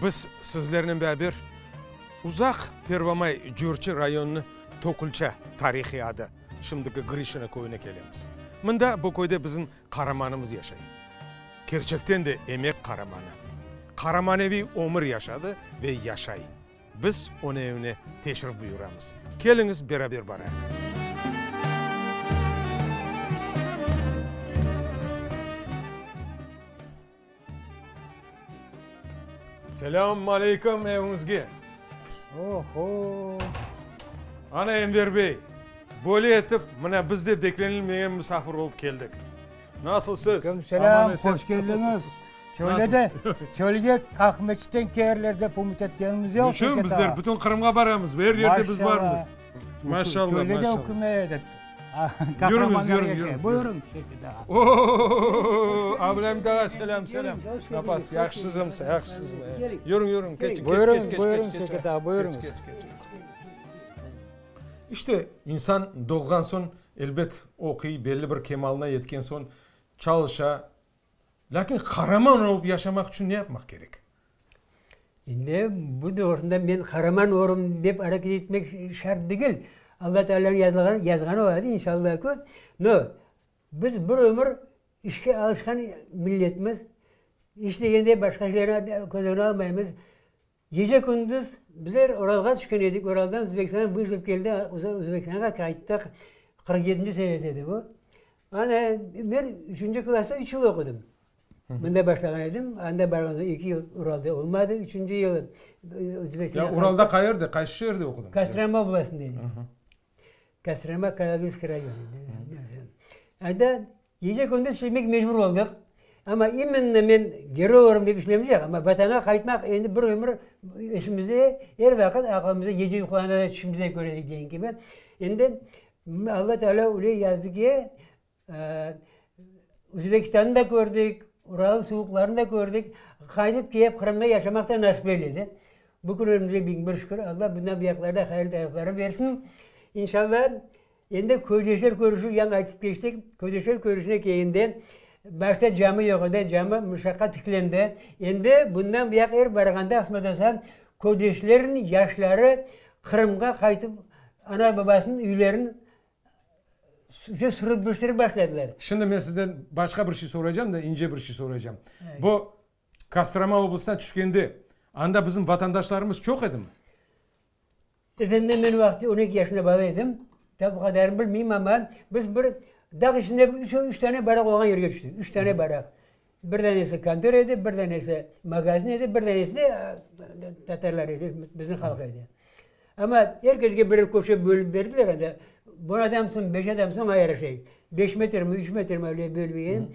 Biz sizlernen beraber uzaq Pervomay Cürçi rayonınıñ Tokulça tarihiy adı, şimdiki Grişino köyüne kelemiz. Mında, bu köyde bizim qaramanımız yaşay. Kerçekten de emek qaramanı. Qaramaneviy ömür yaşadı ve yaşay. Biz onıñ evine teşrif buyuramız. Keliñiz, beraber barayıq. Selâm aleyküm eviñizge! Oho! Ana, Enver bey, böyle etip, mına biz de beklenilmegen musafir olıp keldik. Nasılsız? Aleyküm selâm, hoş keldiñiz. Çölde de, çölge Aqmescitten kelirler dep ümüt etkenimiz yoq. Niçün? Bizler bütün Qırımğa baramız, er yerde biz barmız. Maşallah, maşallah. Çölde de ükümet, Yürüñiz, yürüñ, yürüñ. Buyurıñ, Şevket ağa. O-o-o, Ablâmit ağa, selâm, selâm. Napasız, yahşısızmı, yahşısızmı? Yürüñ, yürüñ, keçiñ, keç, Buyurıñ, buyurıñ, Şevket ağa, buyurıñız. İşte, insan doğğan soñ, elbet, oquy, belli bir kemalına yetken soñ, çalışa. Lâkin qaraman olıp yaşamaq içün ne yapmaq kerek? Endi bu doğrusında men qaraman olurım dep areket etmek şart degil. Alla Taalanıñ yazılğanı, yazğanı oladi, inşallah ki. No, biz bir ömür işke alışqan milletmiz. İş degende başqa şeylerni köz ögüne almaymız. Gece-kündüz bizler Uralğa tüşken edik, Uraldan Özbekistanğa vızov keldi, Özbekistanğa qayttıq, 47-nci senesi edi bu. Ana, men üçünci klassta üç yıl oqudım. Mında başlağan edim, anda barğan soñ eki yıl Uralda olmadı, üçünci yılı Özbekistanğa Ya Uralda qayerde, qaysı şeerde oqudıñ? Kostroma oblastında edik. Kostroma, Karagöz rayonı. Anda Gece-kündüz işlemek mecbur oldıq. Amma iminno men geroy olurım dep işlemeycek, amma Vatanğa qaytmaq endi bir ömür esimizde, er vaqıt aqılımızda, gece yuqlağanda da tüşümizde köredik degen kibi. Endi Alla Teala öyle yazdı ki, Özbekistannı da kördik, Ural suvuqlarını da kördik, qaytıp kelip Qırımda yaşamaq da nasip eyledi. Bu künlerimizge 1001 şükür, Alla bundan bu yaqlarda hayırlı tayıqları bersin. İnşallah, Endi köydeşler körüşüv, yañı aytıp keçtik, köydeşler körüşüne kelgende, başta camı yoq edi, camı muşaqqa tiklendi. Endi bundan bu yaq er barğanda, qısmet olsa, köydeşlerniñ yaşları Qırımğa qaytıp, ana-babasınıñ üylerini sürip-büstürip başladılar. Şimdi men sizden başqa bir şey soraycam da, ince bir şey soraycam. Bu Kostroma oblastına tüşkende, anda bizim vatandaşlarımız çoq edimi? Efendim, men o vaqıt on eki yaşında bala edim, ta bu qadarını bilmeyim, amma biz bir dağ içinde üç, üç tane baraq olğan yerge tüştik, üç tane baraq. Bir danesi kontor edi, bir danesi magazin edi, bir danesi de tatarlar edi, bizim halq edi. Amma er kesge birer köşe bölüp berdiler anda, on adamsıñ, beş adamsıñ, ayrı şey. Beş metrmi, üç metrmi öyle bölüp bergen.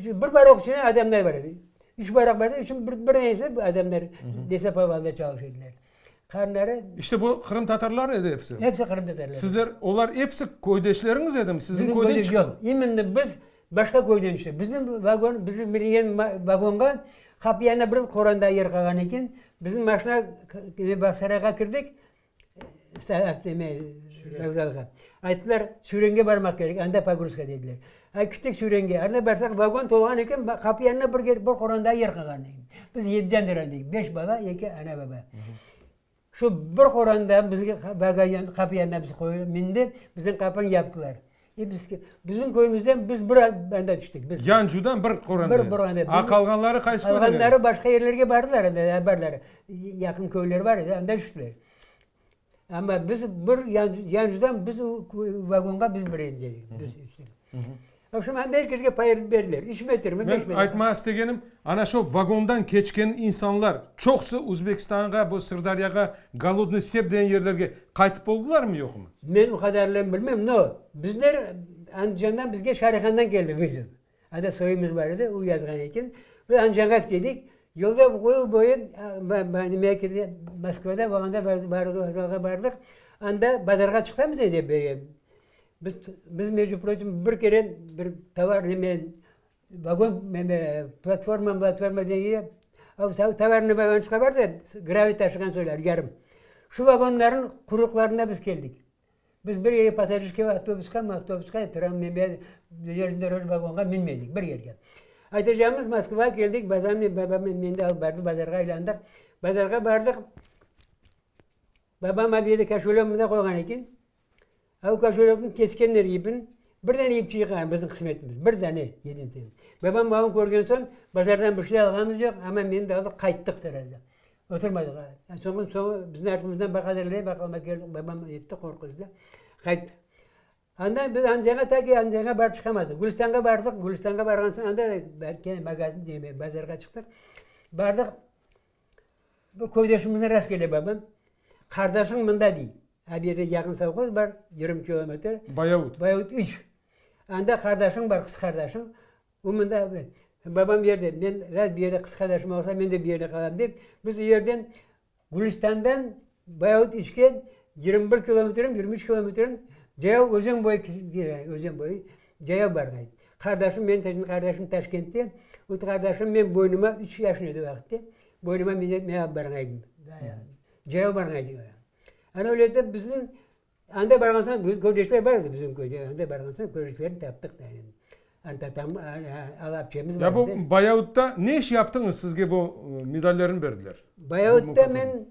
Bir baraq içinde adamlar bar edi. Üç baraq bar edi, içün bir, bir danesi adamlar lesopovalda çalışa ediler. Qarınları. İşte bu qırımtatarlar edi episi. Episi qırımtatarlar. Sizler, olar episi köydeşleriñiz edimi? Siziñ köyden çıqqan? Yoq, iminno biz başqa köyden tüştik. Bizim vagon, bizim mingen vagonğa qapı yanında bir qoranda yer qalğan eken. Bizim maşina Bağçasarayğa kirdik, vokzalğa. Ayttılar, Sürenge barmaq kerek, anda pogruzka dediler. Ay, kittik Sürenge. Anda barsaq, vagon tolğan eken, qapı yanında bir bir qoranda yer qalğan eken. Biz yedi can edik, beş bala, eki ana-baba. Şu bir qoranda bizge vagon qapı yanına bizi qoyıp mindi, bizim qapını yaptılar. E biz, bizim köyümizden biz bir anda tüştik. Biz. Yancudan bir qoranda. Bir qoranda. A qalğanları qaysı köyden? Qalğanları başqa yerlerge bardılar, anda bardılar. Yaqın köyler bar edi, anda tüştiler. Amma biz bir Yancudan biz vagonğa biz bir edik, biz üçler. Akşam anda er kesge pay berdiler, üç metrmi, beş metrmi. Men aytmağa istegenim, ana şu vagondan keçken insanlar çoqusı Özbekistanğa, bu Sırdaryağa, Golodnıy step degen yerlerge qaytıp oldılarmı, yoqmı? Men o qadarını bilmem, no, bizler Andijandan bizge Şarihandan keldi vızov. Anda soyumız bar edi, o yazğan eken. Biz Andijanğa ketedik, yolda yol boyu neme kirdi, Moskvada bolğanda vokzalğa bardıq, anda bazarğa çıqsamız endi biz, biz, mejdu proçim, bir kere bir tovar neme, vagon neme, platforma, platforma degende, tovarnıy vagonçıqlar bar da, graviy taşığan soylar, yarım. Şu vagonlarnıñ quyruqlarında biz keldik. Biz bir yerge passajirskiy avtobusqa, mavtobusqa, tram, neme, желeznodorojnıy vagonğa minmedik, bir yerge. Aytacağımız, Moskvağa keldik, bazarnen babam meni de alıp bardı, bazarğa aylandıq. Bazarğa bardıq, babam abiyede koşelögini mında qoyğan eken. A o koşelökni keskenler ipin, bir dane ip çıqqan, bizim qısmetimiz, bir dane, yedinstvenniy. Babam malnı körgen soñ, bazardan bir şey alğanımız yoq, amma meni de aldı, qayttıq srazu. Oturmadıq. Soñu, soñu bizim artımızdan baqadirler, baqalma keldi, babam etti, qorquzdı, qayttıq. Andan biz Ancağa ta ki Ancağa barıp çıqamadıq. Gülistanğa bardıq, Gülistanğa barğan soñ anda da kene magazin, neme, bazarğa çıqtıq. Bardıq, bir köydeşimiznen rast kele babam. Qardaşıñ mında dey. A bu yerde yaqın sovhoz bar, 20 kilometr. Bayavut. Bayavut üç. Anda qardaşıñ bar, qız qardaşıñ. O mında, babam yerde, men raz bu yerde qız qardaşım olsa, men de bu yerde qalam dep, biz o yerden Gülistandan Bayavut üçke 21 kilometr, 23 kilometr cayav özen boyu, özen boyu cayav barğan. Qardaşım, menim qardaşım Taşkentte, o qardaşım men boynuma, üç yaşında edi o vaqıtte, boynuma men alıp barğan edim. Cayav barğan edik. Ana öyle etip bizim anda barğan soñ köydeşler bar edi bizim köyde, anda barğan soñ köydeşlerni taptıq. Ana tatam, alapçemiz bar edi. Ya bu Bayavutta ne iş yaptıñız, sizge bu medallerni berdiler? Bayavutta men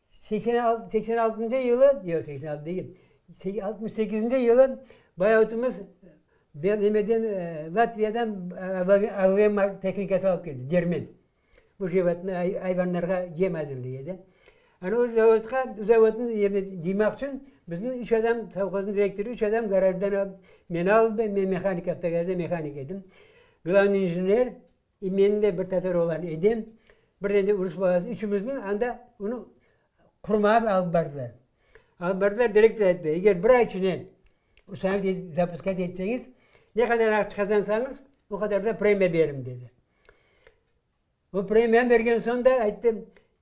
86, 86-ncı yılı, yoq, 86 degil, 68-nci yılı Bayavutımız nemeden, Latviyadan AVM tehnikası alıp keldi, dermen. Bu jevatnı ayvanlarğa yem azırlay edi. Ana o zavodqa, o zavodnı cıymaq içün bizni üç adam, sovhoznıñ direktorı üç adam garajdan alıp, meni aldı, men mehanik, avtogazda mehanik edim. Glavnıy injener i meni de bir tatar oğlan Edem, bir de rus balası, üçümizni anda onı qurmağa alıp bardılar. Alıp bardılar, direktor ayttı, eger bir ay içinde ustanovit etip, zapuskat etseñiz, ne qadar aqça qazansañız, o qadar da premiya berim, dedi. O premiyanı bergen soñ da ayttı,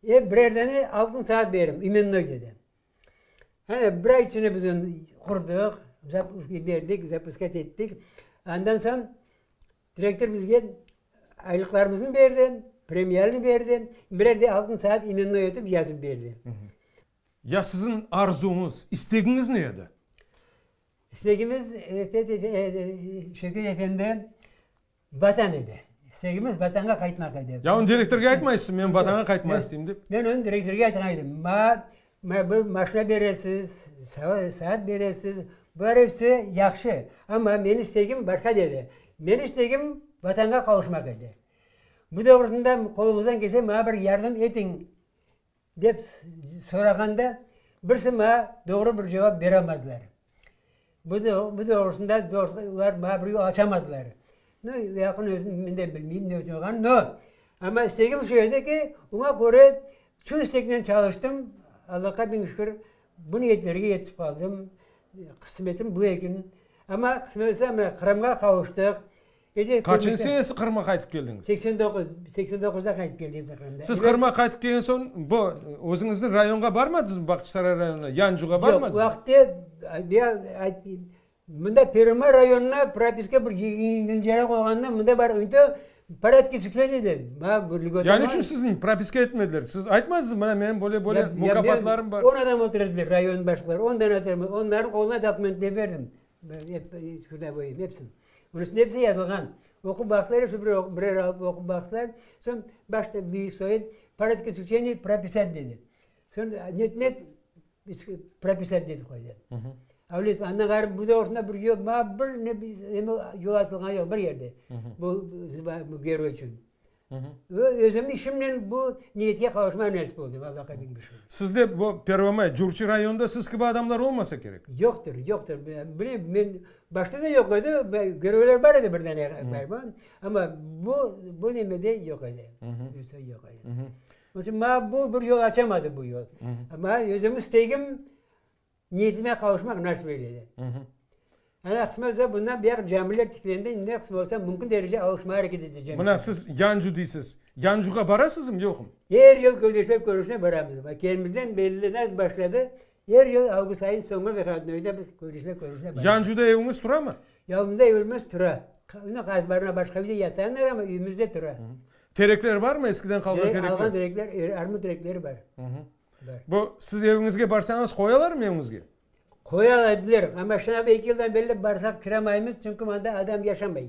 e, birer dane altın saat berim, imennoy dedi. Ana, bir ay içinde biz onı qurdıq, berdik, zapuskat ettik. Andan soñ direktor bizge aylıqlarımıznı berdi, premiyanı berdi, birer de altın saat imennoy etip yazıp berdi. Ya siziñ arzuñız, istegiñiz ne edi? İstegimiz, Şevket efendi, Vatan edi. İstegimiz Vatanğa qaytmaq edi. Ya onı direktorğa aytmaysız, men Vatanğa qaytmaq isteyim dep? Men onı direktorğa aytqan edim. Maña bu maşina beresiz, saat beresiz, bular episi yahşı, amma menim istegim başqa dedi. Menim istegim Vatanğa qavuşmaq edi. Bu doğrusında qoluñızdan kelse maña bir yardım etiñ Dep sorağanda, birisi maña doğru bir cevap beralmadılar. Bu bu doğrusında olar maña bir yol açamadılar. Nu, yaqın özüm men de bilmeyim ne içün olğanını, no, amma istegim şu edi ki, oña köre şu isteknen çalıştım, Allahqa biñ şükür, bu niyetlerge yetişip qaldım, qısmetim bu eken. Amma qısmet olsa, mına Qırımğa qavuştıq, Qaçıncı senesi Qırımğa qaytıp keldiñiz? 89, 89-da qaytıp keldik Qırımda. Siz Qırımğa qaytıp kelgen soñ, bu özüñizniñ rayonğa barmadıñızmı, Bağçasaray rayonına, Yancuğa barmadıñızmı? Yoq, vaqıtte, mında Pervomay rayonına propiska bir yengilceraq olğanda mında barıp, ünte poradki tükledi edi. Ya ne içün sizni propiska etmediler? Siz aytmadıñızmı, mına menim böyle-böyle mukâfatlarım bar? On adam otura ediler, rayon başlıqları, on dane otura, onlarnıñ qoluna dokumentler berdim. Hepsini. Bunıñ hepsi yazılğan. Oqup baqtılar, hepsi birer alıp oqup baqtılar. Soñ başta büyük soyun, poradki isklüçeniya propisat dedi. Soñ net net propisat dedi qoydı. Avlet, andan ğayrı bu doğrusında bir yol, maña bir ne yol açılğanı yoq bir yerde. Bu bu geroy içün. Ve özümniñ işimnen bu niyetke qavuşmağa nesip oldı, Allahqa biñ bir şükür. Sizde bu Pervomay, Curçı rayonında siz kibi adamlar olmasa kerek? Yoqtır, yoqtır. Bilem, men başta da yoq edi, geroylar bar edi bir dane, amma bu, bu nemede yoq edi, yoq edi. Onıñ içün maña bu bir yol açamadı bu yol. Maña özüm istegim Niyetime qavuşmaq nasip eyledi. Ana, qısmet olsa, bundan buyaq camiler tiklendi, ne qısmet olsa, mümkün derece avuşmağa areket etecem. Mına siz Yancu deysiz. Yancuğa barasızmı, yoqmı? Er yıl köydeşler körüşüne baramız. Bak, kelimizden belli nasıl başladı, er yıl avgust ayınıñ soñu vıhodnoyda biz köydeşler körüşüne baramız. Yancuda eviñiz turamı? Yancuda evimiz tura. Azbarına başqa bir yasanlar, amma evimiz de tura. Terekler barmı, eskiden qalğan terekler? Qalğan terekler, armut terekleri bar. Bu, siz eviñizge barsañız, qoyalarmı eviñizge? Qoya ediler, amma şına eki yıldan berli barsaq kiramaymız, çünki mında adam yaşamay.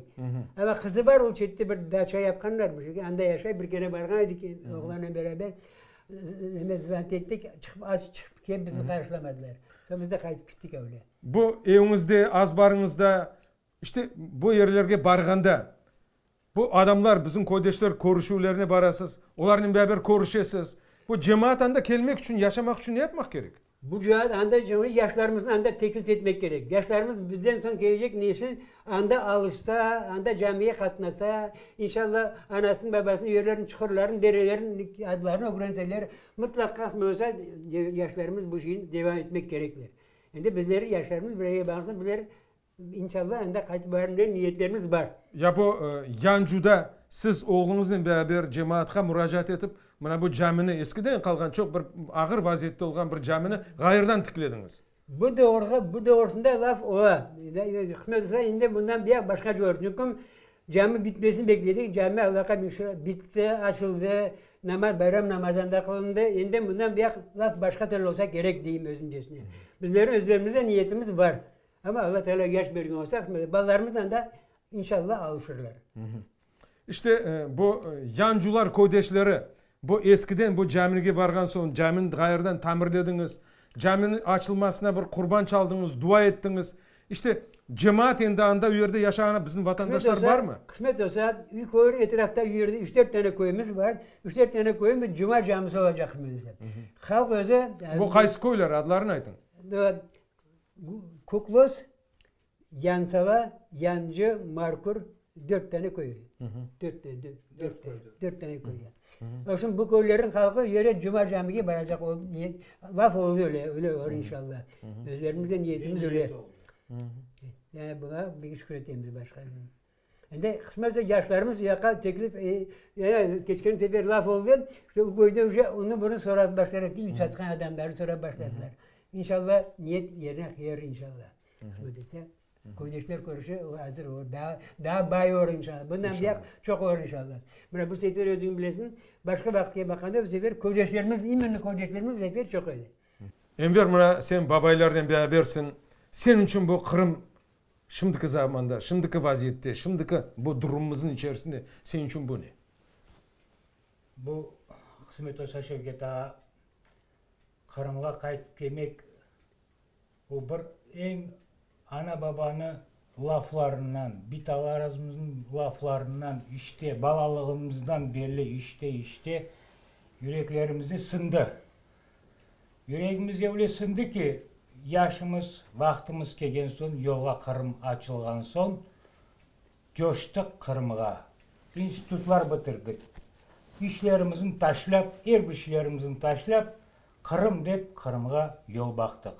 Amma qızı bar, o çette bir daça yapqanlar, bir şeyge, anda yaşay, bir kere barğan edik oğlanla beraber, neme zvant ettik, çıqıp, az çıqıp kelip bizni qarşılamadılar. Soñ biz de qaytıp kettik öyle. Bu eviñizde, azbarıñızda, işte bu yerlerge barğanda, Bu adamlar, bizim köydeşler körüşüvlerine barasız, olarnen beraber körüşesiz. Bu cemaat anda kelmek içün, yaşamaq içün ne yapmaq kerek? Bu cemaat anda yaşlarımıznı anda teklif etmek kerek. Yaşlarımız, bizden soñ kelecek nesil anda alışsa, anda camiye qatnasa, inşallah, anasınıñ, babasınıñ yerlerini, çuqurlarını, derelerini adlarını ögrenseler, mıtlaq qısmen olsa, yaşlarımız bu şeyni devam etmek kerekler. Endi bizler, yaşlarımız bir yerge barsa, bizler İnşallah anda qaytıp barım degen niyetlerimiz bar. Ya bu Yancuda siz oğluñıznen beraber cemaatqa muracaat etip, mına bu camini, eskiden qalğan çoq bir ağır vaziyette olğan bir camini ğayırdan tiklediñiz. Bu doğruğa, bu doğrusında laf ola. Qısmet olsa endi bundan buyoq başqaca olur. Çünki cami bitmesini bekledik, cami Allahqa biñ şükür bitti, açıldı, namaz, bayram namazı anda qılındı. Endi bundan buyoq laf başqa türlü olsa kerek deyim özümcesine. Bizlerniñ özlerimizde niyetimiz bar. Amma Alla Teala yaş bergen olsa, balalarımız da inşallah alışırlar. İşte, bu Yancular köydeşleri, bu eskiden bu camige barğan soñ, camini ğayrıdan tamirlediñiz, caminiñ açılmasına bir qurban çaldıñız, dua ettiñiz. İşte, cemaat endi anda o yerde yaşağan bizim vatandaşlar barmı? Qısmet olsa, köy etrafta yerde üç-dört tane köyümiz bar. Üç-dört tane köyümüz cuma camisi olacaq qısmet olsa. Halq özü. Bu qaysı köyler, adlarını aytıñ. Kuklos, Yansava, Yancı, Markur, dört tane köy. Dört tane, dört tane, dört tane köy. Oşun bu köylerin halqı yere Cuma camige baracaq ol, niyet, laf oldu öyle, öyle olur inşallah. Özlerimizde niyetimiz öyle. Yani buña büyük şükür etemiz başqa. Endi qısmetse yaşlarımız bu yaqqa teklif, keçken sefer laf oldı, işte o köyde uje onı bunı sorap başladılar, üy satqan adamlarnı sorap başladılar. İnşallah niyet yerine kelir inşallah. Qısmet etse, köydeşler körüşi azır olur, daa, daa bay olur inşallah. Bundan bu yaq çoq olur inşallah. Mına bu sefer özüñ bilesiñ, başqa vaqıtqa baqqanda bu sefer köydeşlerimiz, imenno köydeşlerimiz bu sefer çoq edi. Enver, mına sen babaylarnen berabersiñ, seniñ içün bu Qırım Şimdiki zamanda, şimdiki vaziyette, şimdiki bu durumımıznıñ içerisinde seniñ içün bu ne? Bu, qısmet olsa, Şevket ağa, Qırımğa qaytıp kelmek, bu bir eñ ana-babanı laflarından, bitalarımıznıñ laflarından, işte, balalığımızdan belli, işte, işte, yüreklerimizde sindi. Yüregimizge öyle sindi ki, yaşımız, vaqtımız kelgen soñ, yolğa Qırım açılğan soñ, coştıq Qırımğa. İnstitutlar bitirdik. İşlerimizni taşlap, er bir şeylerimizni taşlap, Qırım dep Qırımğa yol baqtıq.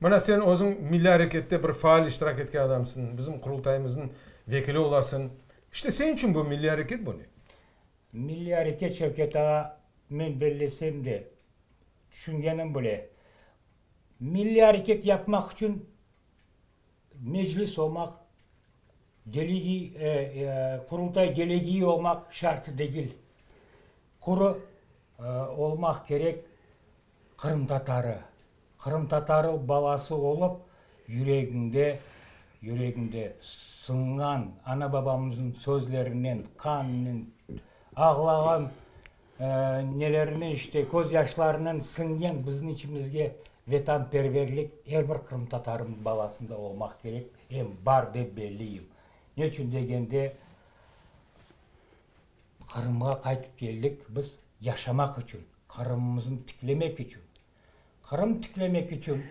Mına sen özüñ milliy arekette bir faal iştirak etken adamsıñ, bizim Qurultayımıznıñ vekili olasıñ. İşte sen içün bu milliy areket bu ne? Milliy areket Şevket ağa, men bellesem de, tüşüngenim bile, milliy areket yapmaq içün meclis olmaq, delegiy, Qurultay delegiyi olmaq şartı degil. Quru olmaq kerek qırımtatarı. Qırımtatarı balası olıp, yüregiñde, yüregiñde sınğan ana-babamıznıñ sözlerinen, qanınen, ağlağan nelerinen, işte, közyaşlarınen siñgen bizim içimizge vetanperverlik er bir qırımtatarınıñ balasında olmaq kerek, em bar dep belleyim. Ne içün degende, Qırımğa qaytıp keldik biz yaşamaq içün, Qırımımıznı tiklemek içün. Qırım tiklemek içün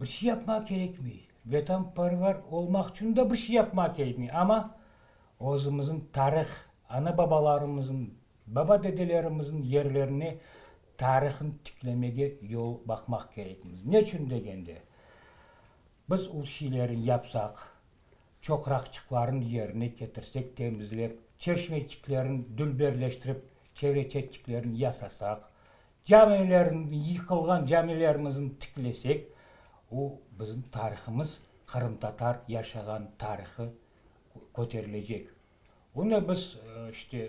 bir şey yapmaq kerekmey. Vetanperver olmaq içün de bir şey yapmaq kerekmey. Amma özümizniñ tarih, ana-babalarımıznıñ, baba-dedelerimizniñ yerlerine tarihını tiklemege yol baqmaq kerekmiz. Ne içün degende, biz o şeylerni yapsaq, çoqraqçıqlarnı yerine ketirsek, temizlep, çeşmeçiklerni dülberleştirip, çevre çetçiklerini yasasaq, camilerni, yıqılğan camilerimizni tiklesek, o bizim tarihımız, qırımtatar yaşağan tarihı köterilecek. Bunı biz, işte,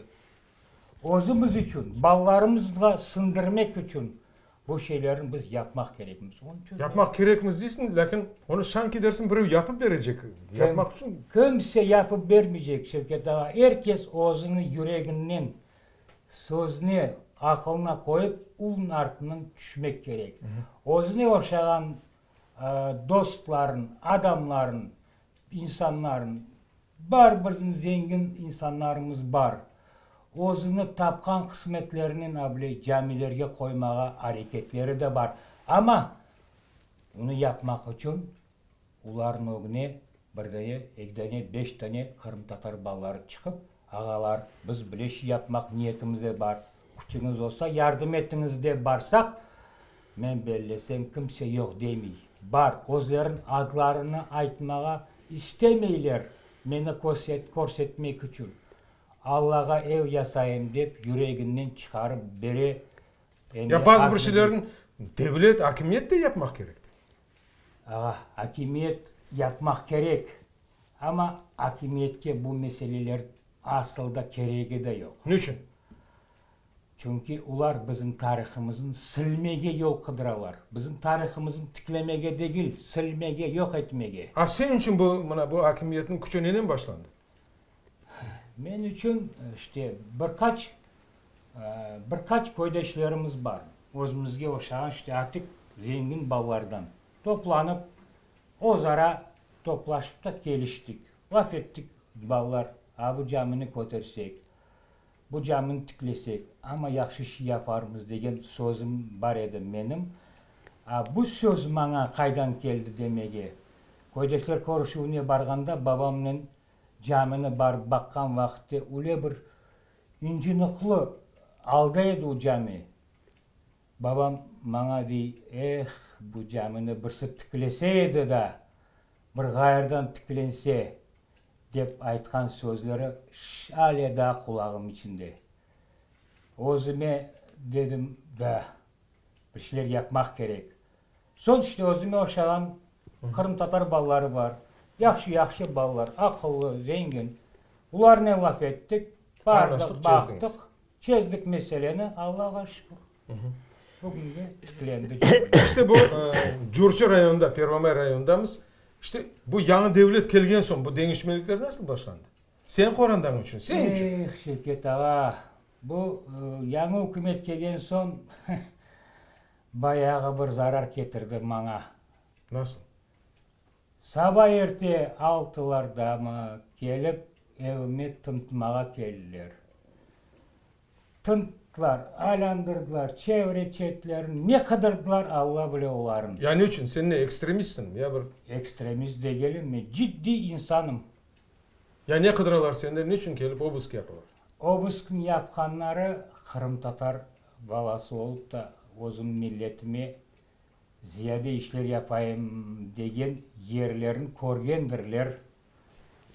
özümiz içün, balalarımızğa siñdirmek içün. Bu şeylerni biz yapmaq kerekmiz. Onıñ içün. Yapmaq kerekmiz deysiñ, lâkin onı sanki dersiñ birev yapıp berecek. Yapmaq içün. Kimse yapıp bermeycek, Şevket ağa. Er kes özüni yüreginden sözüne, aqılına qoyıp, ulnıñ artından tüşmek kerek. Özüne oşağan dostların, adamların, insanların, bar bizim zengin insanlarımız bar, özüni tapqan qısmetlerinen able camilerge qoymağa areketleri de bar. Amma bunı yapmaq içün Olarnıñ ögüne bir dane, eki dane, beş dane qırımtatar balaları çıqıp, Ağalar, biz bile şey yapmaq niyetimizde bar, küçüñiz olsa, yardım etiñiz dep barsaq, men bellesem, kimse yoq demey. Bar, özleriniñ adlarını aytmağa istemeyler, meni körsetmek içün. Allağa ev yasayım dep yüreginden çıqarıp bere, em de Ya bazı bir şeylerni devlet, akimiyet de yapmaq kerektir. Ağa, akimiyet yapmaq kerek, amma akimiyetke bu meseleler asıl da keregi de yoq. Niçün? Çünki olar bizim tarihımıznı silmege yol qıdıralar. Bizim tarihımıznı tiklemege degil, silmege, yoq etmege. A sen içün bu, mına bu akimiyetniñ küçü nenen başlandı? Men içün, işte, bir qaç, bir qaç köydeşlerimiz bar, özümizge oşağan, işte, artıq zengin balalardan toplanıp, özara toplaşıp da keliştik, laf ettik, balalar, a bu camini kötersek, bu camini tiklesek, amma yahşı şey yaparmız degen sözüm bar edi menim. A bu söz maña qaydan keldi demege, köydeşler körüşüvine barğanda babamnen Camini barıp baqqan vaqıtte öyle bir incınıqlı alda edi o cami. Babam maña dey, Eh, bu camini birsi tiklese edi da, bir ğayırdan tiklense, dep aytqan sözleri ale daa qulağım içinde. Özüme dedim da, bir şeyler yapmaq kerek. Soñ işte özüme oşağan qırımtatar balaları bar, yahşı-yahşı balalar, aqıllı, zengin. Olarnen laf ettik, bardıq, baqtıq, çezdik meseleni, Allağa şükür. Bugünge tiklendi cami. İşte bu Curçı rayonında, Pervomay rayonındamız. İşte bu yañı devlet kelgen soñ bu deñişmelikler nasıl başlandı? Seniñ qorantañ içün, sen içün. Eh, Şevket ağa, bu yañı ükümet kelgen soñ Bayağı bir zarar ketirdi maña. Nasıl? Saba erte altılardamı kelip evime tıntmağa keldiler. Tınttılar, aylandırdılar, çevre-çetlerini ne qıdırdılar, Alla bile olarnı. Ya ne içün? Sen ne, ekstremistsiñmi, ya bir? Ekstremist degilim men, ciddiy insanım. Ya ne qıdıralar senden, ne içün kelip obısk yapalar? Obısknı yapqanları qırımtatar Balası olıp da, özüm milletime ziyade işler yapayım degen yerlerin körgendirler,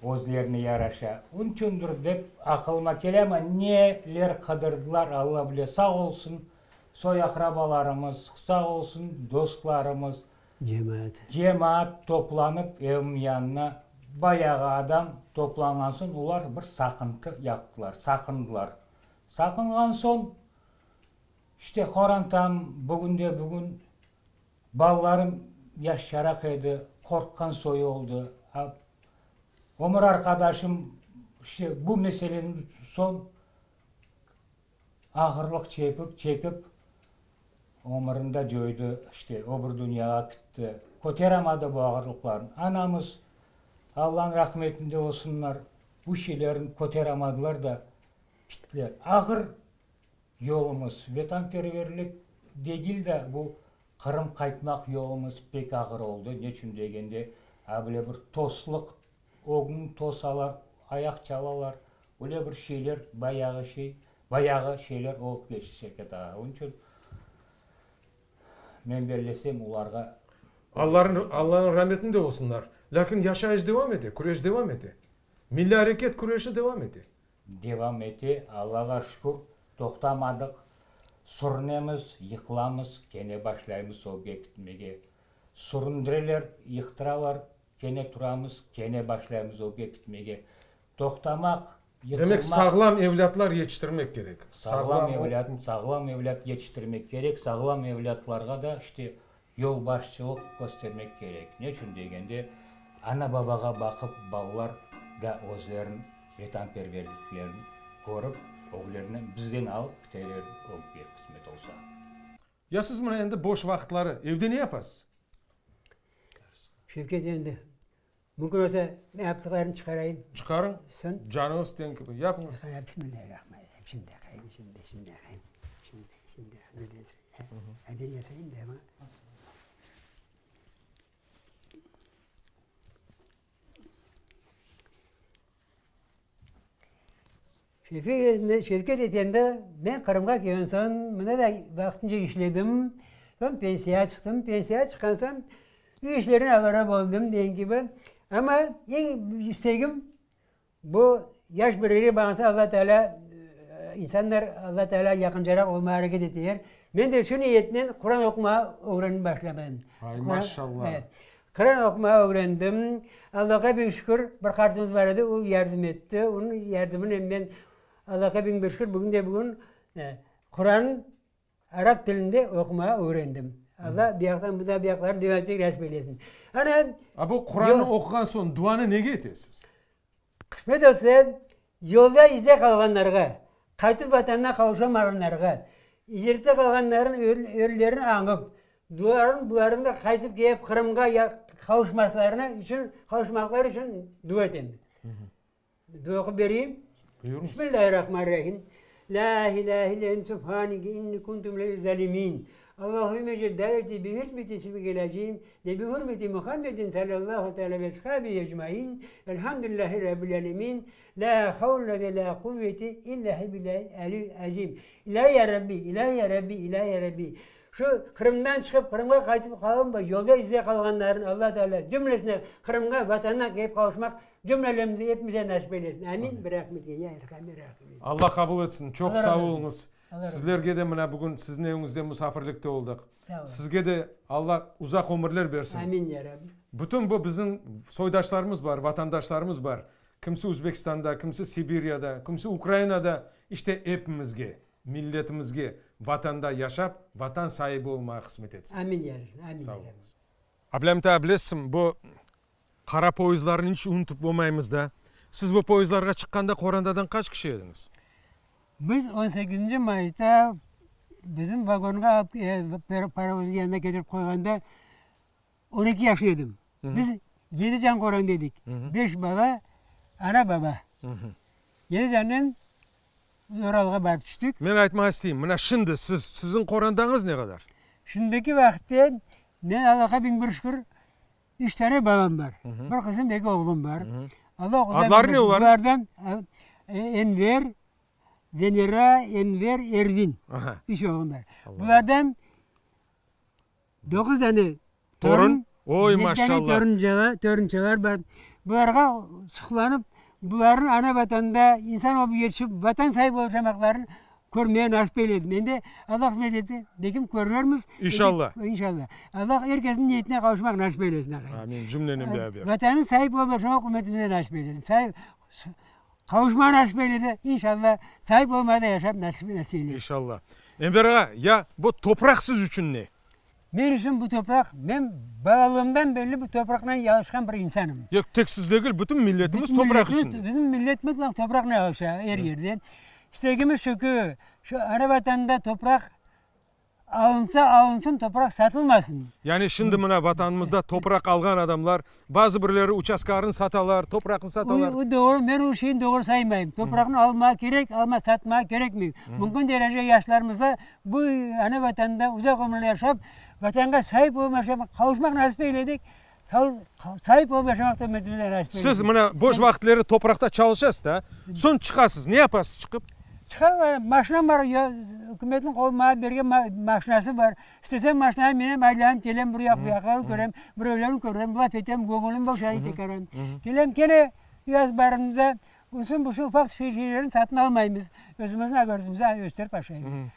özlerine yaraşa. Onçündir dep aqılıma kele, amma neler qıdırdılar, Alla bile. Sağ olsun soy-aqrabalarımız, sağ olsun dostlarımız. Cemaat. Cemaat toplanıp evim yanına bayağı adam toplanğan soñ, olar bir saqıntı yaptılar, saqındılar. Saqınğan soñ, işte, qorantam bugünde-bugün, balalarım yaşçaraq edi, qorqqan soyu oldı. Ömür arqadaşım, işte, bu meseleden soñ ağırlıq çekip, çekip, ömürini de coydı, işte, o bir dünyağa kitti. Köteramadı bu ağırlıqlarnı. Anamız, Allanıñ rahmetinde olsunlar, bu şeylerni köteramadılar da, Kitler. Ağır yolumız, vetanperverlik degil de, bu Qırım qaytmaq yolumız pek ağır oldı. Neçün degende, a bile bir toslıq, ögüñ tosalar, ayaq çalalar, öyle bir şeyler, bayağı şey, bayağı şeyler olıp keçti Şevket ağa. Onıñ içün men bellesem, olarğa. Allanıñ rametinde olsunlar. Lâkin yaşayış devam ete, küreş devam ete. Milliy areket küreşi devam ete. Devam ete, Allağa şükür, toqtamadıq. Sürünemiz, yıqılamız, kene başlaymız ögge ketmege. Süründireler, yıqtıralar, kene turamız, kene başlaymız ögge ketmege. Toqtamaq. Demek, sağlam evlâtlar yetiştirmek kerek. Sağlam evlât, sağlam evlât yetiştirmek kerek, sağlam evlâtlarğa da işte yolbaşçılıq köstermek kerek. Ne içün degende, ana-babağa baqıp balalar da özleriniñ vetanperverliklerini körip, öglerine bizden alıp kiteler ögge, qısmet olsa. Ya siz mına endi boş vaqıtları evde ne yapasız? Şevket endi, mümkün olsa, men yaptıqlarımnı çıqarayım. Çıqarıñ. Soñ. Canıñız ten kibi, yapıñız. Bismillahirrahmanirrahim. Şimdi aqayım, şimdi, şimdi aqayım. Şimdi, şimdi, haber yasayım da ama. Şevket efendi, men Qırımğa kelgen soñ, mında da vaqtınca işledim, soñ pensiyağa çıqtım. Pensiyağa çıqqan soñ uy işlerinen avara boldım degen kibi. Amma eñ istegim bu yaş bir yere barsa Alla Teala, insanlar Alla Teala yaqıncaraq olmağa areket eteler. Men de şu niyetnen Quran oqumağa ögrenip başladım. Ay, maşallah! Quran oqumağa ögrendim. Allağa biñ şükür, bir qartımız bar edi, o yardım etti. Onıñ yardımınen men, Allağa biñ bir şükür, bugün de bugün Quran arap tilinde oqumağa ögrendim. Alla bu yaqtan, bu da bu yaqlarını devam etmek nasip eylesin. Ana, A bu Qurannı oquğan soñ duanı nege etesiz? Qısmet olsa, yolda izde qalğanlarğa, qaytıp Vatanına qavuşamağanlarğa, icrette qalğanlarnıñ ölülerini añıp, dualarnıñ bularnıñ da qaytıp kelip Qırımğa qavuşmaslarına içün, qavuşmaqları içün dua etem. Dua oqup bereyim? Buyurıñız. Bismillahirrahmanirrahim. Lâ ilâhe illâ ente subhaneke inni kuntu minel zalimin. Allahümme ecel daveti bi hürmeti ismikil azim ve bi hürmeti Muhammedin sallallahu teala ve ashabihi ecmain. Velhamdülillahi rabbil alemin. La havle ve la kuvvete illa billahil aliyyil azim. İlahi ya Rabbi, ilahi ya Rabbi, ilahi ya Rabbi. Şu Qırımdan çıqıp Qırımğa qaytıp qalınmay, yolda izde qalğanların Alla Teala cümlesine Qırımğa, Vatanına kelip qavuşmaq cümlelerimize, epimize nasip eylesin. Amin. Bi rahmetike ya erhamer rahimin. Alla qabul etsin. Çoq sağ oluñız. Sizlerge de mına bugün siziñ eviñizde musafirlikte oldıq. Sizge de Alla uzaq ömürler bersin. Amin ya Rabbi. Bütün bu bizim soydaşlarımız bar, vatandaşlarımız bar. Kimsi Özbekistanda, kimsi Sibiryada, kimsi Ukrainada, işte epimizge, milletimizge Vatanda yaşap, Vatan saibi olmağa qısmet etsin. Amin ya Rabbi. Amin ya Rabbi. Ablâmit ağa, bilesiñ, bu Qara poyezdlarnı iç unutıp olmaymız da. Siz bu poyezdlarğa çıqqanda qorantadan qaç kişi ediñiz? Biz on sekizinci mayısta bizim vagonğa parovozın yanına ketirip qoyğanda on eki yaşlı edim. Biz yedi can qoranda edik. Beş bala, ana, baba. Yedi cannen biz Uralğa barıp tüştik. Men aytmağa isteyim, mına şimdi siz, siziñ qorantañız ne qadar? Şimdiki vaqıtta men Allağa biñ bir şükür, Üç tane balam bar. Bir qızım, eki oğlum bar. Allah Adları ne olarnıñ? Bulardan Enver, Venera, Enver, Ervin. Üç oğlum bar. Bulardan doquz tane torun, Oy, yedi tane toruncalar, torunçalar bar. Bularğa suqlanıp, bularnıñ ana Vatanda insan olıp yetişip, Vatan saibi olıp yaşamaqlarını Körmeye nasip eyledi. Men de, Alla qısmet etse, belkim körermiz. İnşalla. İnşalla. Alla er kesniñ niyetine qavuşmaq nasip eylesin, aqay. Amin, cümlenen beraber. Vatannıñ saip olıp yaşamaq ümmetimize nasip eylesin. Saip, qavuşmağa nasip eylese, inşalla, saip olmağa da yaşap nasip eylesin. İnşalla. Enver ağa, ya bu topraq siz içün ne? Men içün bu topraq, men balalığımdan berli bu topraqnen yalışqan bir insanım. Yoq, tek siz degil, bütün milletimiz topraq içinde. Bizim millet mıtlaq topraqnen alışa er yerde. İstegimiz şu ki, şu ana Vatanda topraq alınsa alınsın, topraq satılmasın. Yani şimdi mına Vatanımızda topraq alğan adamlar, bazı birleri uçastkarını satalar, topraqnı satalar. O doğru, men o şeyni doğru saymayım. Topraqnı almağa kerek, amma satmağa kerekmey. Mümkün derece yaşlarımızğa Bu ana Vatanda uzaq ömürler yaşap, Vatanğa saip olıp yaşamaq, qavuşmaq nasip eyledik, saip olıp yaşamaq da ümmetimizge nasip eyledik. Siz mına boş vaqıtları topraqta çalışasız da, soñ çıqasız, ne yapasız çıqıp? Çıqam, maşinam bar, ükümetniñ qolu maña bergen maşinası bar. İstesem maşinağa minem, aylanıp kelem, bir yaq bu yaqlarnı körem, birevlerni körem, laf etem, göñülim boşay tekaran. Kelem kene üy azbarımıza Usun-busun ufaq-tüfek şeylerni satın almaymız, özümizniñ agrodımızda östürip aşaymız.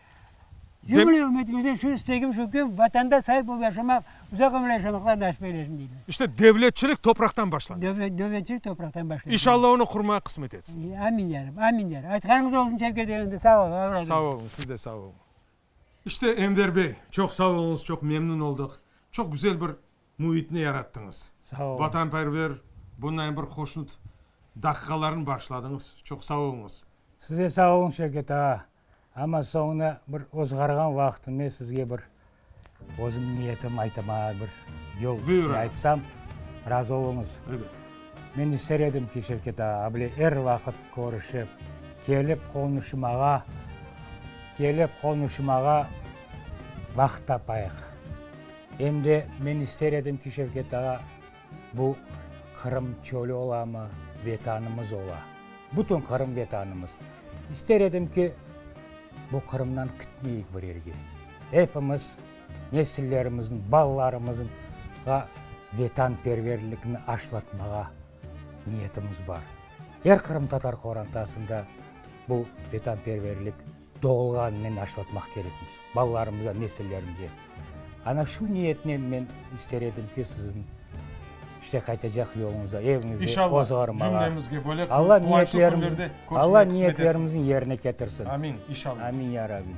Cümle ümmetimizden şu istegim şu ki, Vatanda saip olıp yaşamaq, uzaq ömür yaşamaqlar nasip eylesin, deymen. İşte, devletçilik topraqtan başlana. Devletçilik topraqtan başlana. İnşallah onı qurmağa qısmet etsin. Amin, ya Rabbi, amin, ya Rabbi. Aytqanıñız olsun, Şevket efendi, sağ oluñ, Allah razı olsun. Sağ oluñ, siz de sağ oluñ. İşte, Enver bey, çoq sağ oluñız, çoq memnün oldıq. Çoq güzel bir müitni yarattıñız. Sağ oluñız. Vatanperver, bunday bir hoşnut daqiqalarnı bağışladıñız. Çoq sağ oluñız. Siz de sağ oluñ, Şevket ağa. Amma soñuna bir ozğarğan vaqtım men sizge bir özüm niyetim aytamağa bir yol Buyur, aytsam, razı oluñız. Elbet. Men ister edim ki, Şevket ağa, able er vaqıt körüşip, kelip qonuşmağa, kelip qonuşmağa vaqıt tapayıq. Em de men ister edim ki, Şevket ağa, bu Qırım çölü olamı, Vetanımız ola. Bütün Qırım Vetanımız. İster edim ki, bu Qırımdan kitmeyik bir yerge. Epimiz nesillerimizniñ, balalarımızğa vetanperverlikni aşlatmağa niyetimiz bar. Er qırımtatar qorantasında bu vetanperverlik doğulğanınen aşlatmaq kerekmiz, balalarımıza, nesillerimize. Ana şu niyetnen men ister edim ki, siziñ işte qaytacaq yoluñızda, eviñizde İnşallah, ozğarmağa. cümlemizge böyle Alla quvançlı niyetlerimiz, künlerde Alla körüşmek qısmet etsin. niyetlerimizni yerine ketirsin. Amin, inşallah. Amin, ya Rabbim.